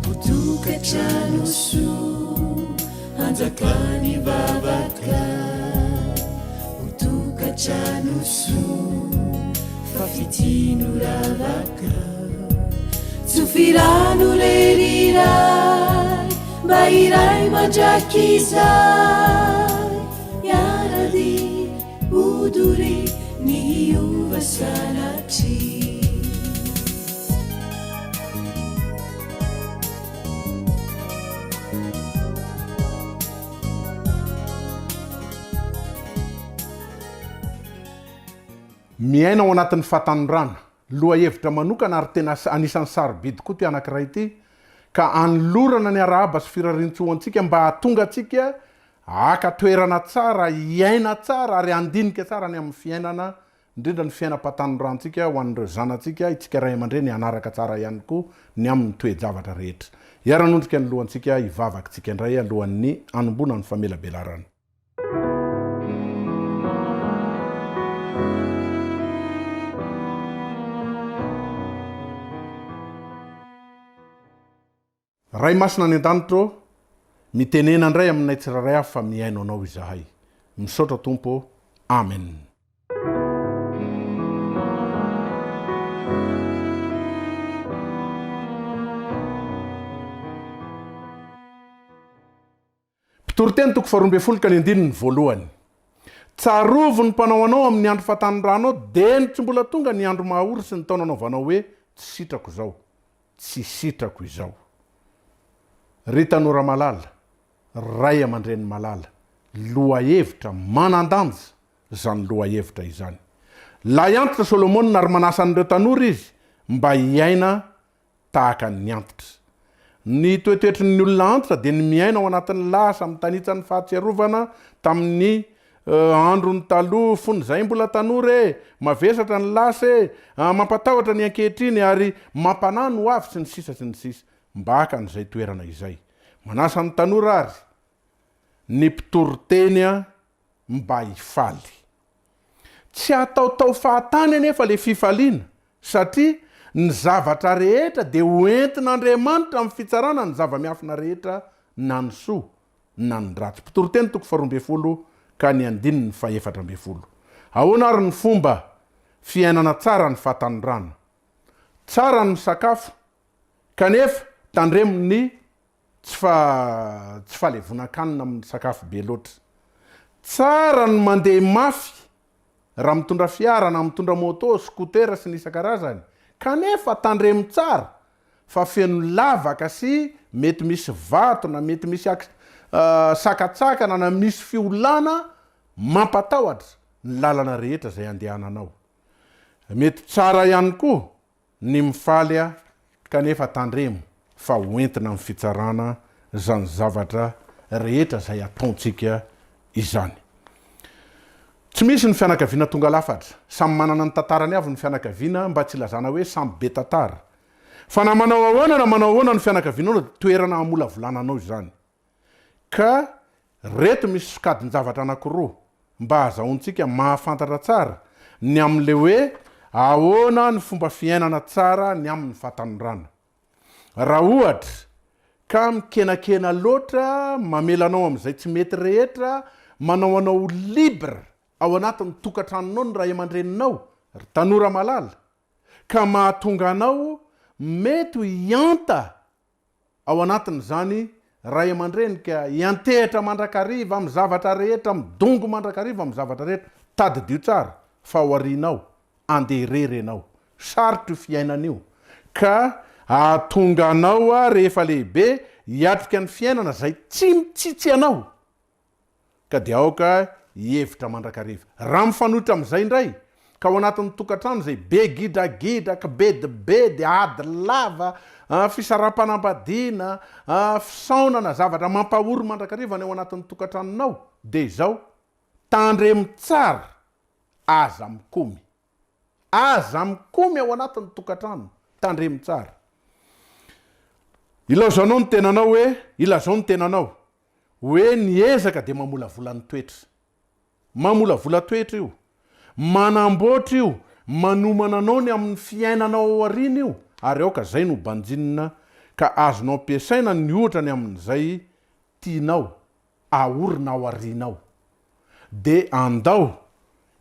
Ho tokantrano soa hanjakan'ny vavaka Ho tokantrano soa fa fitia no ravaka Tsofy rano re ry Ray mba hiray mandrakizay Hiara-dia ho doria ny hiova sanatria. Miaina ao anatin'ny fahatanorana. Lohahevitra manokana ary tena anisan'ny sarobidy koa ity anankiray ity ka anolorana ny arahaba sy firariantsoa ho antsika mba hahatonga antsika haka toerana tsara, hiaina tsara ary handinika tsara ny amin'ny fiainana indrindra ny fiainam-pahatanorantsika ho an'ireo zanatsika, itsika ray aman-dreny hanaraka tsara ihany koa ny amin'ny toe-javatra rehetra. Hiara-hanondrika ny lohantsika hivavaka tsika indray alohan'ny hanomboana ny famelabelarana. Ray Masina any an-danitra ô, mitenena indray aminay tsirairay avy fa mihaino Anao izahay. Misaotra Tompo ô. Amen. Mpitoriteny toko faharoa ambin'ny folo ka ny andininy voalohany. Tsarovy ny mpanao anao amin'ny andro fahatanoranao dieny tsy mbola tonga ny andro mahaory sy ny taona anaovanao hoe tsy sitrako izao, tsy sitrako izao. Ry tanora malala, ray aman-dreny malala, lohahevitra manan-danja izany lohahevitra izany. Lahy antitra Solomona ary manasa an'ireo tanora izy mba hiaina tahaka ny antitra. Ny toetoetry ny olona antitra dia ny miaina ao anatin'ny lasa, mitanitsa ny fahatsiarovana tamin'ny androny taloha fony izahay mbola tanora e, mavesatra ny lasa e, mampatahotra ny ankehitriny ary mampanahy ny ho avy sy ny sisa sy ny sisa. Mba haka an'izay toerana izay. Manasa ny tanora ary ny mpitoriteny mba hifaly. Tsy hataotao fahatany anefa ilay fifaliana, satria ny zavatra rehetra dia ho entin'Andriamanitra amin'ny fitsarana ny zava-miafina rehetra na ny soa na ny ratsy. Mpitoriteny toko faharoa ambin'ny folo ka ny andininy fahefatra ambin'ny folo. Ahoana ary ny fomba fiainana tsara ny fahatanorana? Tsara ny misakafo, kanefa tandremo ny Tsy fa tsy fahalevonan-kanina amin'ny sakafo be loatra. Tsara ny mandeha mafy raha mitondra fiara na mitondra moto, scooter sy ny isan-karazany. Kanefa tandremo tsara fa feno lavaka sy mety misy vato na mety misy sakatsakana na misy fiolana mampatahotra ny lalana rehetra izay andehananao. Mety tsara ihany koa Ny mifaly a kanefa tandremo fa ho entina amin'ny fitsarana zany zavatra rehetra zay ataontsika izany. Tsy misy ny fianakaviana tonga lafatra, samy manana ny tantarany avy ny fianakaviana mba tsy ilazana hoe samy be tantara. Fa na manao ahoana na manao ahoana ny fianakavianao dia toerana hamolavolana anao izany. Ka reto misy sokajin-javatra anankiroa mba hahazahoantsika mahafantatra tsara ny amin'ilay hoe ahoana ny fomba fiainana tsara ny amin'ny fahatanorana. Raha ohatra ka mikenakena loatra, mamela anao amin'izay tsy mety rehetra, manao anao ho libre ao anatin'ny tokantranonao ny ray aman-dreninao, ry tanora malala, ka mahatonga anao mety ho hianta Ao anatin'izany, ray aman-dreny ka hiantehitra mandrakariva amin'ny zavatra rehetra, midongy mandrakariva amin'ny zavatra rehetra. Tadidio tsara fa ao aorianao, andeha irery ianao. Sarotra io fiainana io, ka hahatonga anao rehefa lehibe hiatrika ny fiainana izay tsy mitsitsy anao. ka dia aoka hihevitra mandrakariva. Raha mifanohitra amin'izay indray, ka ao anatin'ny tokantrano izay be gidragidra, kibedibedy, ady lava, fisaraham-panambadiana, fisaonana, zavatra mampahory mandrakariva ny ao anatin'ny tokantranonao, dia izao, tandremo tsara, aza mikomy. Aza mikomy ao anatin'ny tokantrano, tandremo tsara. Ilaozanao ny tenanao hoe, ilazao ny tenanao, Hoe ny ezaka dia mamolavola ny toetra. Mamolavola toetra io. Manamboatra io, manomana anao ny amin'ny fiainanao ao aoriana io, ary aoka izay no banjinina. Ka azonao ampiasaina ny ohatra ny amin'izay tianao aorina ao aorianao. Dia andao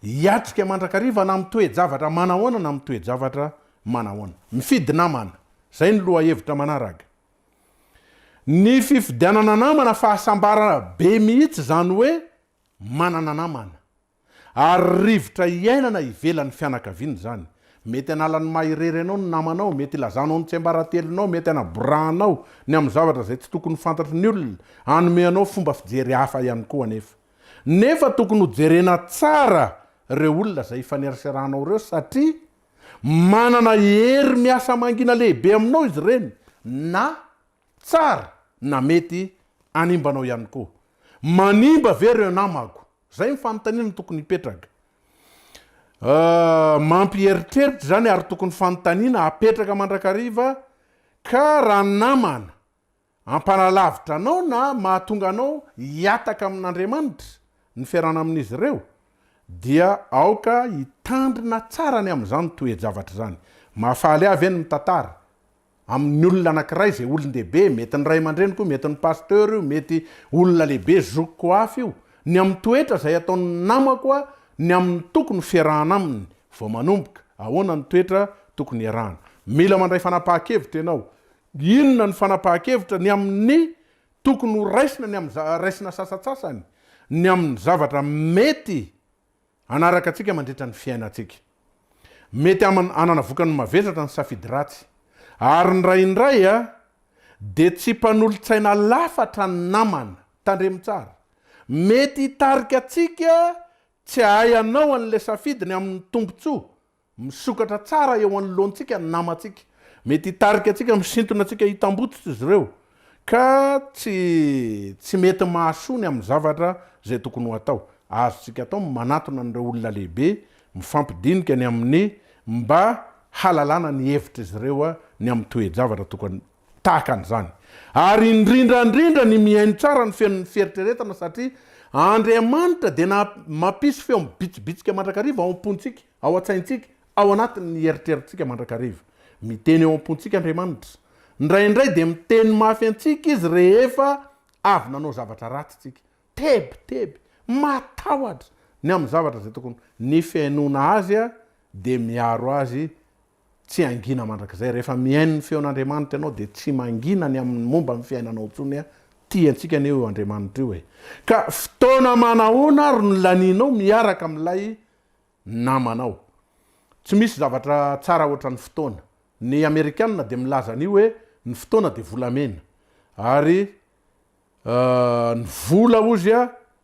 hiatrika mandrakariva na amin'ny toe-javatra manahoana na amin'ny toe-javatra manahoana. Mifidy namana. Izay ny lohahevitra manaraka. Ny fifidianana namana fahasambarana be mihitsy izany hoe manana namana. Ary rivotra iainana ivelan'ny fianakaviana izany. Mety hanala ny maha irery anao ny namanao, mety hilazanao ny tsiambaratelonao, mety hanaborahanao ny amin'ny zavatra izay tsy tokony ho fantatry ny olona, hanome anao fomba fijery hafa ihany koa anefa. Nefa tokony ho jerena tsara ireo olona izay ifaneraseranao ireo satria manana hery miasa mangina lehibe aminao izy ireny na tsara na mety hanimba anao ihany koa. Manimba ve ireo namako? Izay ny fanontaniana tokony hipetraka. Mampieritreritra izany ary tokony fanontaniana apetraka mandrakariva ka raha namana hampanalavitra anao na mahatonga anao hihataka amin'Andriamanitra ny fiarahana amin'izy ireo dia aoka hitandrina tsara ny amin'izany toe-javatra izany. Mahafaly ahy ve ny mitantara amin'ny olona anankiray izay olon-dehibe, mety ny ray aman-dreniko io, mety ny pasteur io, mety olona lehibe zokiko hafa io, ny amin'ny toetra izay ataon'ny namako aho, ny amin'ny tokony ho fiarahana aminy vao manomboka, ahoana ny toetra tokony hiarahana. Mila mandray fanapahan-kevitra ianao. Inona ny fanapahan-kevitra ny amin'ny tokony ho raisina ny amin'ny raisina sasantsasany, ny amin'ny zavatra mety Hanaraka antsika mandritra ny fiainantsika. Mety hanana vokany mavesatra ny safidy ratsy. Ary indraindray dia tsy mpanolotsaina lafatra ny namana. Tandremo tsara. Mety hitarika antsika tsy hahay hanao an'ilay safidy ny amin'ny tombontsoa Misokatra tsara eo anoloantsika ny namantsika. Mety hitarika antsika, misintona antsika hitambotsitra izy ireo, ka tsy tsy mety mahasoa ny amin'ny zavatra izay tokony ho atao. Azontsika atao ny manatona an'ireo olona lehibe, mifampidinika ny amin'ny mba halalana ny hevitr'izy ireo ny amin'ny toe-javatra tokony tahaka an'izany. Ary indrindra indrindra ny mihaino tsara ny feon'ny fieritreretana satria Andriamanitra dia na mampisy feo mibitsibitsika mandrakariva ao am-pontsika, ao an-tsaintsika, ao anatin'ny eritreritsika mandrakariva. Miteny ao am-pontsika Andriamanitra. Indraindray dia miteny mafy antsika Izy rehefa avy nanao zavatra ratsy tsika. Tebiteby, matahotra ny amin'ny zavatra izay tokony. Ny fihainoana Azy dia miaro azy Tsy hangina mandrakizay. Rehefa mihaino ny feon'Andriamanitra ianao dia tsy mangina ny amin'ny momba ny fiainanao intsony. Tia antsika anie io Andriamanitra io e. Ka fotoana manahoana ary no lanianao miaraka amin'ilay namanao? Tsy misy zavatra tsara ohatran'ny fotoana. Ny Amerikana dia milaza an'io hoe ny fotoana dia volamena. Ary Ny vola ozy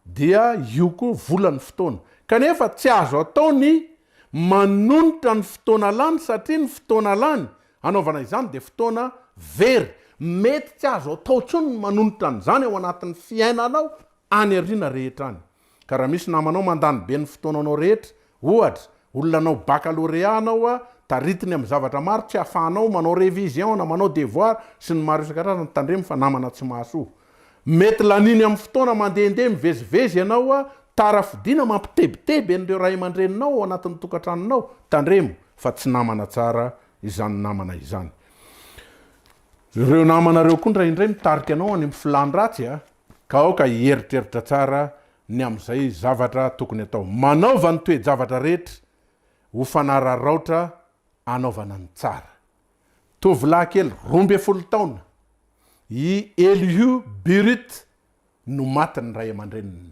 dia io koa vola ny fotoana. Kanefa tsy azo atao ny manonitra ny fotoana lany satria ny fotoana lany hanaovana izany dia fotoana very. Mety tsy azo atao intsony ny manonitra an'izany ao anatin'ny fiainanao any aoriana rehetra any. Ka raha misy namanao mandany be ny fotoananao rehetra, ohatra, olona hanao baccalauréat anao a, taritiny amin'ny zavatra maro tsy ahafahanao manao révision na manao devoir sy ny maro isan-karazany, tandremo fa namana tsy mahasoa. Mety laniny amin'ny fotoana mandehandeha mivezivezy ianao a, tara fodiana mampitebiteby an'ireo ray aman-dreninao ao anatin'ny tokantranonao, tandremo fa tsy namana tsara izany namana izany. Ireo namana ireo koa indraindray mitarika anao any amin'ny filàn-dratsy a. Ka aoka hieritreritra tsara ny amin'izay zavatra tokony atao. Manaova ny toe-javatra rehetra ho fanararaotra anaovana ny tsara. Tovolahy kely 12 taona, i Elihu Burritt no maty ny ray aman-dreniny.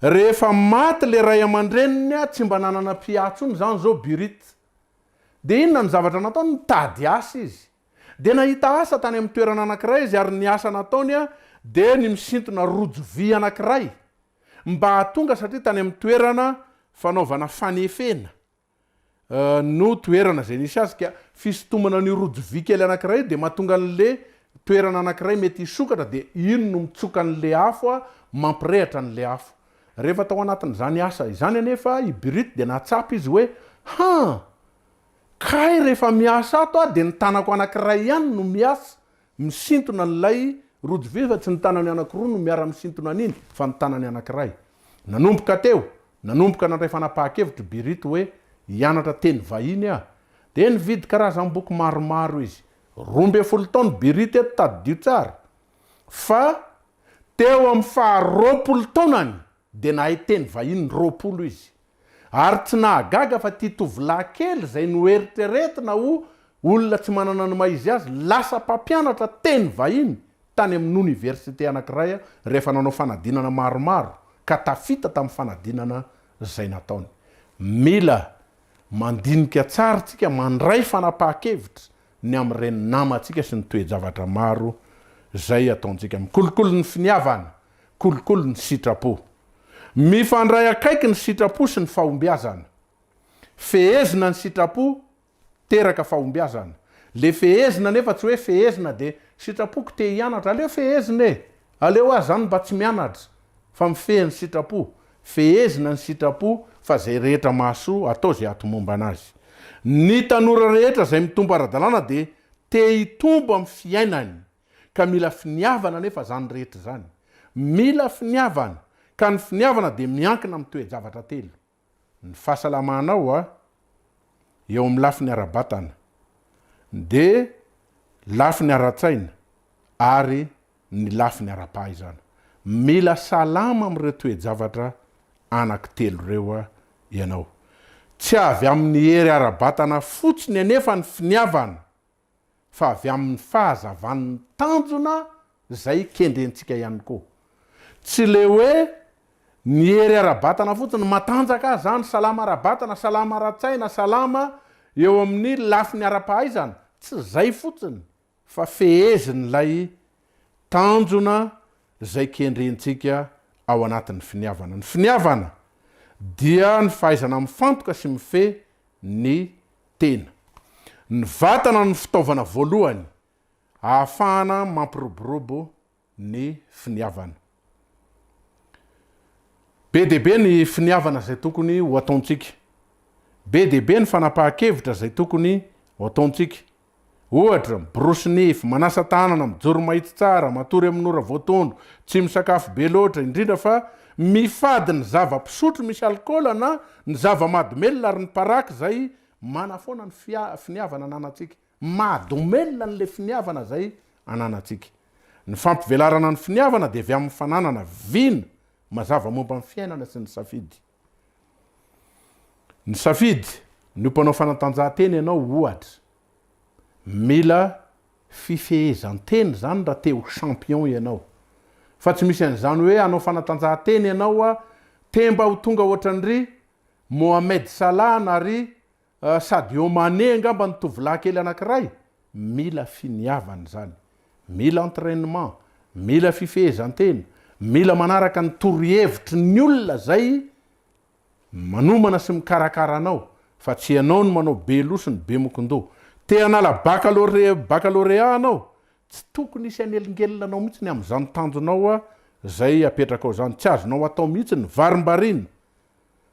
Rehefa maty ilay ray aman-dreniny, tsy mba nanana mpiahy intsony izany izao Burritt. Dia inona ny zavatra nataony? Nitady asa izy. Dia nahita asa tany amin'ny toerana anankiray izy ary ny asa nataony dia ny misintona rojo vy anankiray mba hahatonga satria tany amin'ny toerana fanaovana fanefena no toerana izay nisy azy ka fisintomana an'io rojo vy kely anankiray io dia mahatonga an'le toerana anankiray mety hisokatra dia iny no mitsoka an'le afo mampirehatra an'le afo. Rehefa tao anatin'izany asa izany anefa i Brut dia nahatsapa izy hoe han! Kay rehefa miasa ato aho dia ny tanako anakiray ihany no miasa misintona an'ilay rojo vy fa tsy ny tanany anakiroa no miara misintona an'iny fa ny tanany anakiray. Nanomboka teo, nanomboka nandray fanapahan-kevitra i Birito hoe hianatra teny vahiny aho. Dia nividy karazam-boky maromaro izy. 12 taona Biry teto tadidio tsara fa teo amin'ny faha 20 taonany dia nahay teny vahiny 20 izy. Ary tsy nahagaga fa ity tovolahy kely izay noeritreretina ho olona tsy manana ny maha izy azy lasa mpampianatra teny vahiny tany amin'ny oniversite anankiray rehefa nanao fanadinana maromaro ka tafita tamin'ny fanadinana izay nataony. Mila mandinika tsara isika mandray fanapahan-kevitra ny amin'ireny namantsika sy ny toe-javatra maro izay ataontsika. Mikolokolo ny finiavana, kolokolo ny sitrapo. Mifandray akaiky ny sitrapo sy ny fahombiazana. Fehezina ny sitrapo, teraka fahombiazana. Le fehezina nefa tsy hoe fehezina de sitrapoko te hianatra, aleo fehezina e! Aleo aho zany mba tsy mianatra fa mifehy ny sitrapo. Fehezina ny sitrapo fa zay rehetra mahasoa atao zay hatomombana azy. Ny tanora rehetra zay mitombo ara-dalàna de te hitombo amin'ny fiainany. Ka mila finiavana anefa izany rehetra izany. Mila finiavana. Ka ny finiavana dia miankina amin'ny toe-javatra telo. Ny fahasalamanao a, eo amin'ny lafiny ara-batana, dia lafiny ara-tsaina ary ny lafiny ara-pahaizana. Mila salama amin'ireo toe-javatra anankitelo ireo ianao. Tsy avy amin'ny hery ara-batana fotsiny anefa ny finiavana. fa avy amin'ny fahazavan'ny tanjona izay kendrentsika ihany koa. Tsy ilay hoe ny hery ara-batana fotsiny, matanjaka aho izany, salama ara-batana, salama ara-tsaina, salama eo amin'ny lafiny ara-pahaizana, tsy izay fotsiny fa fehezin'ilay tanjona izay kendrentsika ao anatin'ny finiavana. Ny finiavana dia ny fahaizana mifantoka sy mifehy ny tena. Ny vatana no fitaovana voalohany ahafahana mampiroborobo ny finiavana. Be dia be ny finiavana izay tokony ho ataontsika. Be dia be ny fanapahan-kevitra izay tokony ho ataontsika. Ohatra, miborosy nify, manasa tanana, mijoro mahitsy tsara, matory amin'ny ora voatondro, tsy misakafo be loatra, indrindra fa mifady ny zava-pisotro misy alikaola na ny zava-mahadomelina ary ny paraky izay manafoana ny finiavana ananantsika. Mahadomelina an'ilay finiavana izay ananantsika. Ny fampivelarana ny finiavana dia avy amin'ny fananana vina mazava momba ny fiainana sy ny safidy. Ny safidy, ny ho mpanao fanatanjahantena ianao ohatra. Mila fifehezan-tena izany raha te ho champion ianao. Fa tsy misy an'izany hoe hanao fanatanjahantena ianao a, te mba ho tonga ohatran'ry Mohamed Salah na ry Sadio Mané angamba ny tovolahy kely anankiray. Mila finiavana izany. Mila entrainement, mila fifehezan-tena, mila manaraka ny torohevitry ny olona izay manomana sy mikarakara anao fa tsy ianao no manao be loha sy ny be mokondoha. Te hanala baccalauréat anao? Tsy tokony hisy hanelingelina anao mihitsy ny amin'izany tanjonao izay apetrakao izany. Tsy azonao atao mihitsy ny varimbariana.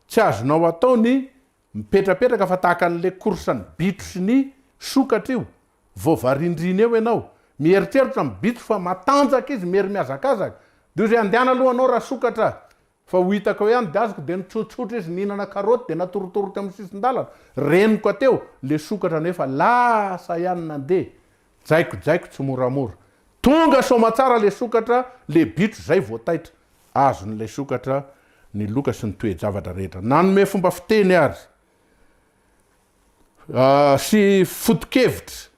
Tsy azonao atao ny Mipetrapetraka fa tahaka an'ilay course ny bitro sy ny sokatra io, vao varindrina eo ianao, mieritreritra ny bitro fa matanjaka izy, mery mihazakazaka, dia ozy andehana aloha anao rasokatra fa ho hitako eo ihany, dia azoko dia nitsotsotra izy nihinana karaoty dia natorotoro teo amin'ny sisin-dalana, renoka teo le sokatra nefa lasa ihany nandeha, jaikojaiko tsimoramora, tonga soamatsara le sokatra, le bitro zay vao taitra, Azon'ilay sokatra ny loka sy ny toe-javatra rehetra. Nanome fomba fiteny ary sy foto-kevitra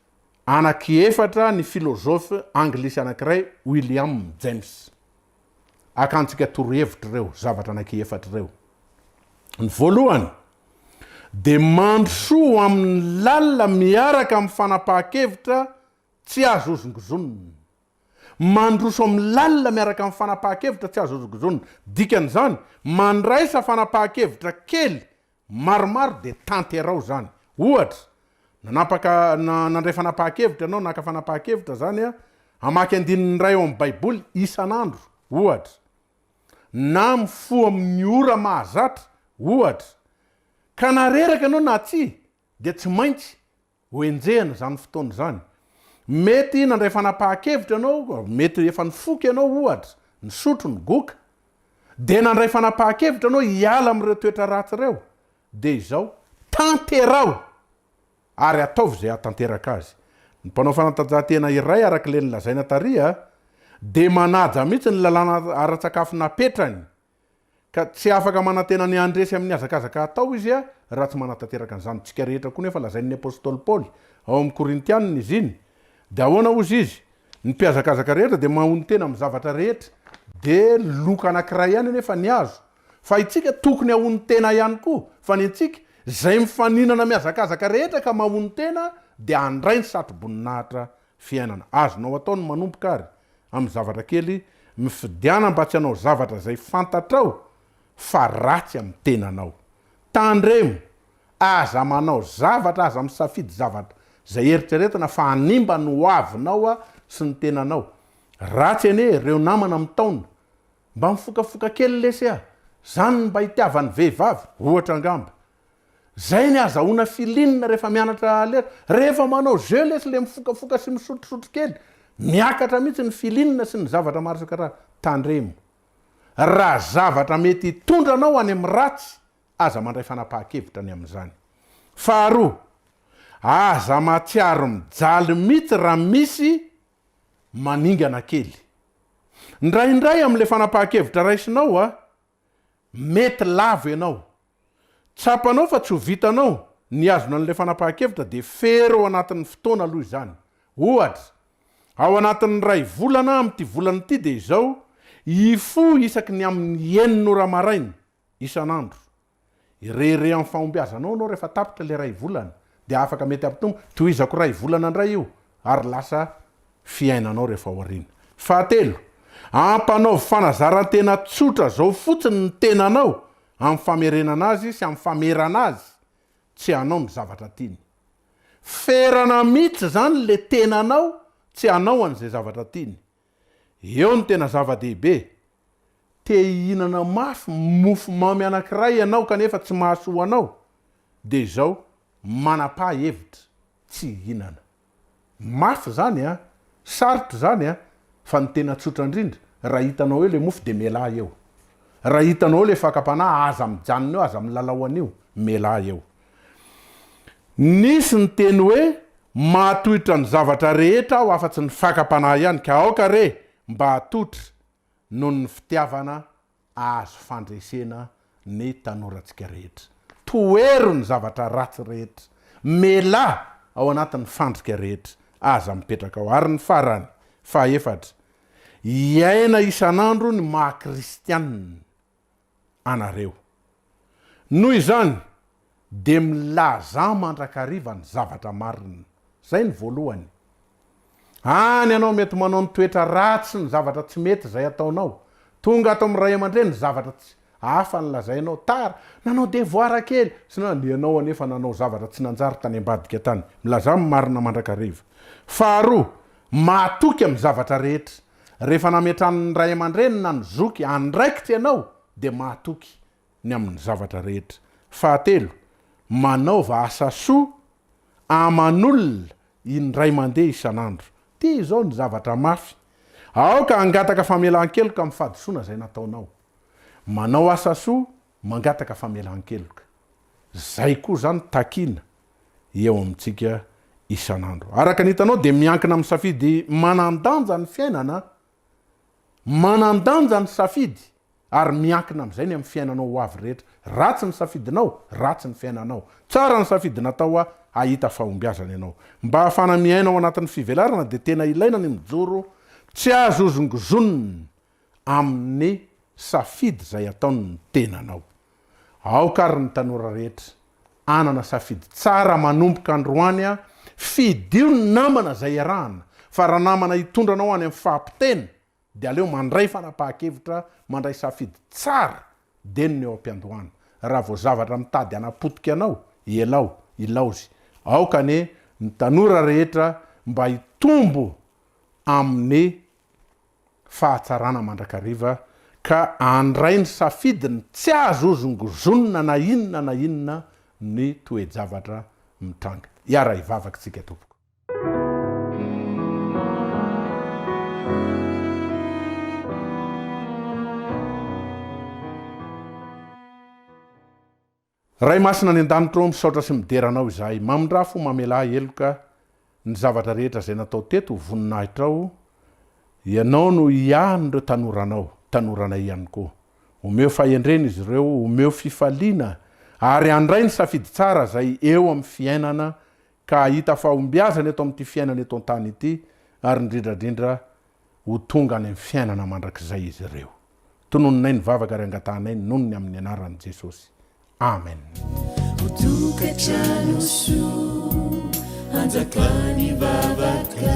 anankiefatra ny filôzôfy anglisy anankiray, William James. Akantsika torohevitra ireo zavatra anankiefatra ireo. Ny voalohany dia mandrosoa ho amin'ny lalina miaraka amin'ny fanapahan-kevitra tsy azo hozongozonina. Mandroso amin'ny lalina miaraka amin'ny fanapahan-kevitra tsy azo hozongozonina. Dikan'izany, mandraisa fanapahan-kevitra kely maromaro dia tanteraho izany. Ohatra, nanapaka, nandray fanapahan-kevitra ianao, naka fanapahan-kevitra izany, hamaky andininy iray ao amin'ny Baiboly isan'andro, ohatra. Na mifoha amin'ny ora mahazatra, ohatra. Ka na reraka ianao na tsia, dia tsy maintsy Ho enjehina izany fotoana izany. Mety nandray fanapahan-kevitra ianao, mety efa nifoka ianao ohatra, nisotro, nigoka. Dia nandray fanapahan-kevitra ianao hiala amin'ireo toetra ratsy ireo. Dia izao, tanteraho! Ary ataovy izay hahatanteraka azy. Ny mpanao fanatanjahantena iray araka ilay nolazaina tary dia manaja mihitsy ny lalàna ara-tsakafo napetrany Ka tsy afaka manantena ny handresy amin'ny hazakazaka atao izy raha tsy manatanteraka an'izany. Tsika rehetra koa nefa lazain'ny apostoly Paoly ao amin'ny Korintianina izy iny. Dia ahoana hozy izy? Ny mpihazakazaka rehetra dia mahonon-tena amin'ny zavatra rehetra. Dia loka anankiray ihany anefa ny azo. Fa itsika tokony hahonon-tena ihany koa. Fa ny antsika, izay mifaninana mihazakazaka rehetra ka mahonon-tena dia handray ny satroboninahitra fiainana. Azonao atao ny manomboka ary amin'ny zavatra kely, mifidiana mba tsy hanao zavatra izay fantatrao fa ratsy amin'ny tenanao. Tandremo, aza manao zavatra, aza misafidy zavatra izay eritreretina fa hanimba ny hoavinao sy ny tenanao. Ratsy anie ireo namana mitaona, mba mifokafoka kely lesy a! Zany no mba itiavan'ny vehivavy, ohatra angamba. Zay ny azahoana feeling rehefa mianatra lera. Rehefa manao jeu lesy le mifokafoka sy misotrosotro kely, miakatra mihitsy ny feeling sy ny zavatra maro isan-karazany. Tandremo. Raha zavatra mety hitondra anao any amin'ny ratsy, aza mandray fanapahan-kevitra ny amin'izany. Faharoa, aza mahatsiaro mijaly mihitsy raha misy maningana kely. Indraindray amin'ilay fanapahan-kevitra raisinao, mety lavo ianao. Tsapanao fa tsy ho vitanao ny hihazona an'ilay fanapahan-kevitra dia fero ao anatin'ny fotoana aloha izany. Ohatra, ao anatin'ny iray volana amin'ity volana ity dia izao, hifoha isaky ny amin'ny enina ora maraina isan'andro. Hirehareha amin'ny fahombiazanao ianao rehefa tapitra ilay iray volana, dia afaka mety hampitombo, tohizako iray volana indray io, ary lasa fiainanao rehefa aoriana. Fahatelo, ampanaovy fanazaran-tena tsotra izao fotsiny ny tenanao amin'ny famerenana azy sy amin'ny famerana azy tsy hanao ny zavatra tiany. Ferana mihitsy izany le tenanao tsy hanao an'izay zavatra tiany. Eo no tena zava-dehibe. Te hihinana mafy mofo mamy anankiray ianao kanefa tsy mahasoa anao, dia izao, manapaha hevitra tsy hihinana. Mafy izany an! Sarotra izany an! Fa ny tena tsotra indrindra, raha hitanao eo ilay mofo dia mialà eo. Raha hitanao eo ilay fakam-panahy, aza mijanona eo, aza milalao an'io, mialà eo. Nisy niteny hoe, Mahatohitra ny zavatra rehetra aho afa-tsy ny fakam-panahy ihany, ka aoka re mba hatotra noho ny fitiavana ahazo fandresena ny tanorantsika rehetra. Tohero ny zavatra ratsy rehetra. Melà ao anatin'ny fandrika rehetra. Aza mipetraka ao. Ary ny farany, fahaefatra, hiaina isan'andro ny maha kristianina anareo. Noho izany, dia milazà mandrakariva ny zavatra marina. Izay ny voalohany. Any ianao mety manao ny toetra ratsy sy ny zavatra tsy mety izay ataonao. Tonga ato amin'ny ray aman-dreny ny zavatra tsy hafa ny lazainao. Tara, nanao devoir kely, sy ny ny ianao anefa nanao zavatra tsy nanjary tany ambadika tany. Milazà ny marina mandrakariva. Faharoa, mahatoky amin'ny zavatra rehetra. Rehefa nametran'ny ray aman-dreny na ny zoky andraikitra ianao dia mahatoky ny amin'ny zavatra rehetra. Fahatelo, manaova asa soa aman'olona indray mandeha isan'andro. Ty izao ny zavatra mafy. Aoka hangataka famelan-keloka amin'ny fahadisoana izay nataonao. Manao asa soa, mangataka famelan-keloka. Zay koa zany takiana eo amintsika isan'andro. Araka ny hitanao dia miankina amin'ny safidy manan-danja ny fiainana. Manan-danja ny safidy ary miankina amin'izay ny amin'ny fiainanao ho avy rehetra. Ratsy ny safidinao, ratsy ny fiainanao. Tsara ny safidy natao hahita fahombiazana ianao. Mba hahafahana miaina ao anatin'ny fivelarana dia tena ilaina ny mijoro tsy azo hozongozonina amin'ny safidy izay ataon'ny tenanao. Aoka ary ny tanora rehetra hanana safidy tsara manomboka androany, fidio ny namana izay iarahana fa raha namana hitondra anao any amin'ny fahapotena dia aleo mandray fanapahan-kevitra, mandray safidy tsara dieny ny eo am-piandohana. Raha vao zavatra mitady hanapotika anao, ialao, ilaozy. Aoka anie ny tanora rehetra mba hitombo amin'ny fahatsarana mandrakariva ka handray ny safidiny tsy azo hozongozonina na inona na inona ny toe-javatra mitranga. Hiara-hivavaka isika tompoko. Ray Masina any an-danitra ô, misaotra sy midera Anao izahay. Mamindrà fo, mamelà heloka. Ny zavatra rehetra izay natao teto ho voninahitrao, Ianao no hiahy-n'ireo tanoranao, tanoranay ihany koa. Omeo fahendrena izy ireo, omeo fifaliana, ary handray ny safidy tsara izay eo amin'ny fiainana ka hahita fahombiazana eto amin'ity fiainana eto an-tany ity, ary indrindra indrindra ho tonga any amin'ny fiainana mandrakizay izy ireo. Tononinay ny vavaka ary angatahanay noho ny amin'ny anaran'i Jesosy. Amen. Ho tokantrano soa hanjakan'ny vavaka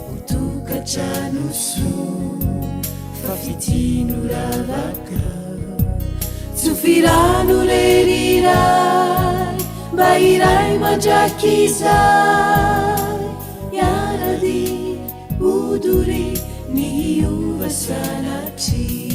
Ho tokantrano soa fa fitia no ravaka Tsofy rano re ry Ray mba hiray mandrakizay Hiara-dia ho doria ny hiova sanatria.